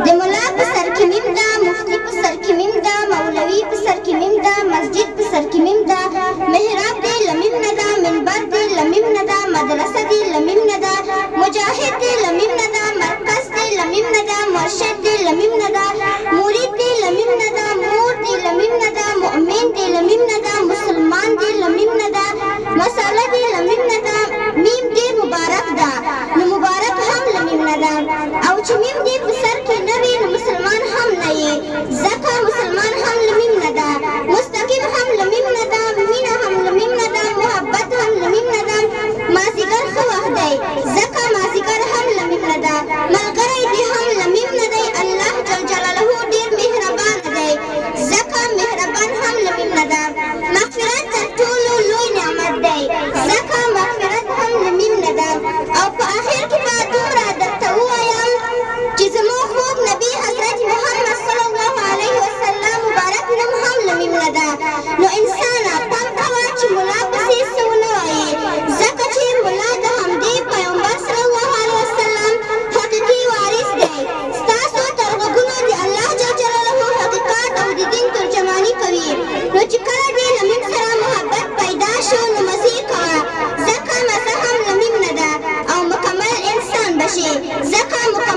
د ملا په سر کې میم ده، مفتي په سر کې میم ده، مولوي په سر کې میم ده، مسجد په سر کې میم ده، محراب دې له میم نه ده، منبر دې له میم نه ده، مدرسه دې له میم نه ده، مجاهد دې له میم نه ده، مرکز دې له میم نه ده، مرشد دې له میم نه ده، مرید دې له میم نه ده، مور دې له میم نه ده، مؤمن دې له میم نه ده، مسلمان دې له میم نه ده، مساله دې له میم نه ده. میم ډېر مبارک ده، نو مبارک هم له میم نه ده. او چې میم دې په سر کې نه وي نو مسلمان هم نه یې، ځکه مسلمان هم له میم نه ده، مستقیم هم له میم نه ده، مینه هم له میم نه ده، محبت هم له میم نه ده. مازیګر ښه وخت دی، ځکه مازیګر هم له میم نه ده. ملګری دې هم له میم نه دی، الله جل جلاله ډېر مهربانه دی، ځکه مهربان هم له میم نه ده. مغفرت تر ټولو لوی نعمت دی، ځکه مغفرت هم له میم نه ده. او په اخر کې به دومره درته ووایم چې زموږ خوږ نبي حضرت محمد صلی الله علیه وسلم مبارک نوم هم له میم نه ده. نو انسانه پام کوه چې ملا پسې څه ونه وایې، ځکه چې ملا د همدې پیغمبر صلی الله علیه وسلم حقیقي وارث دی. ستاسو تر غوږونو د الله جل جلاله حقیقت او د دین ترجماني کوي. نو چې کله دې له میم سره محبت پیدا شو نو مزې کوه، ځکه مزه هم له میم نه ده، او مکمل انسان به شې، ځکه مکمل